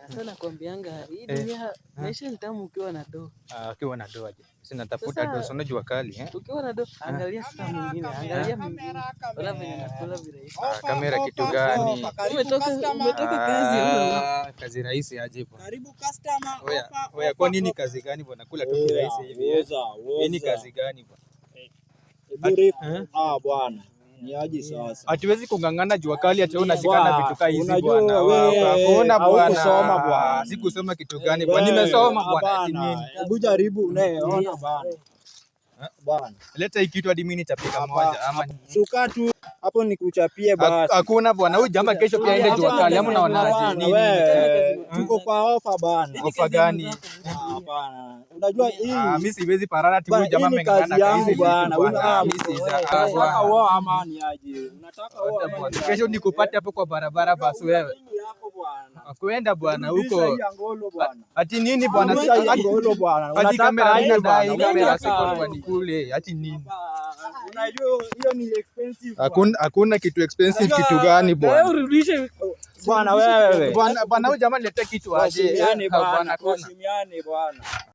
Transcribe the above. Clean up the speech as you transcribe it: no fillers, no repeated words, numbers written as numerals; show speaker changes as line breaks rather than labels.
Sasa nakwambianga hii
Eh.
dunia, maisha ni tamu ukiwa na do.
Ah, ukiwa na do aje. Sina tafuta do,
Sasa
si unajua kali, eh?
ukiwa na do, angalia sasa mwingine, angalia mwingine. Ona venye nakula virahisi.
Ah, kamera kitu gani?
Umetoka kazi wewe.
Ah, kazi rahisi aje, bwana.
Karibu customer.
Oya,
Offer,
oya,
offer,
kwa nini
offer.
Kazi gani, bwana? Kula tu kirahisi hivi, eh?
Oza,
Hii ni
oza.
Kazi gani, bwana?
Bure.
Eh?
Ah, bwana. Ni aje sasa?
Hatuwezi kung'ang'ana jua kali ati wewe unashikana
Bwana,
vitu kaa hizi,
unajua
bwana.
wewe
Hakuna,
haukusoma,
bwana.
Bwana.
Sikusoma kitu gani, bwana? Nimesoma, bwana. Ati
Hapana.
nini?
Hebu jaribu unayeona, bwana.
Eh?
Bwana.
Leta hii kitu hadi mimi nitapika
Hapa,
moja ama
Suka tu hapo nikuchapie basi.
Hakuna, bwana, huyu jamaa kesho pia aende jua kali, ama unaonaje?
Bwana,
Nini?
wewe, tuko kwa ofa, bwana.
Ofa gani?
Ah, hapana. Unajua hii
Ah, mimi siwezi parara ati huyu
Bwana,
jamaa
hii ni
ameng'ang'ana
kazi
ka
yangu,
hizi vitu,
bwana.
bwana.
Una
Mimi ah,
Unataka
bwana.
uoa ama ni aje? Unataka uoa ama ni
Kesho
aje?
nikupate hapo kwa barabara basi wewe.
Hii yako, bwana.
Kwenda, bwana,
Rudisha
huko.
hii ya ngolo, bwana.
Ati nini, bwana?
Rudisha hii ya ngolo, bwana.
Ati
Unataka
kamera
aje,
mimi nadai
bwana?
kamera
Unataka
siko
aje?
kwa nikule. Ati nini?
Bwana, unajua hiyo ni expensive, bwana.
Hakuna kitu expensive kitu gani,
Wewe
bwana?
urudishe.
Bwana wewe.
Bwana, bwana, huyu jamaa niletee kitu aje.
Tuheshimiane,
Bwana,
bwana,
hakuna.
tuheshimiane, bwana.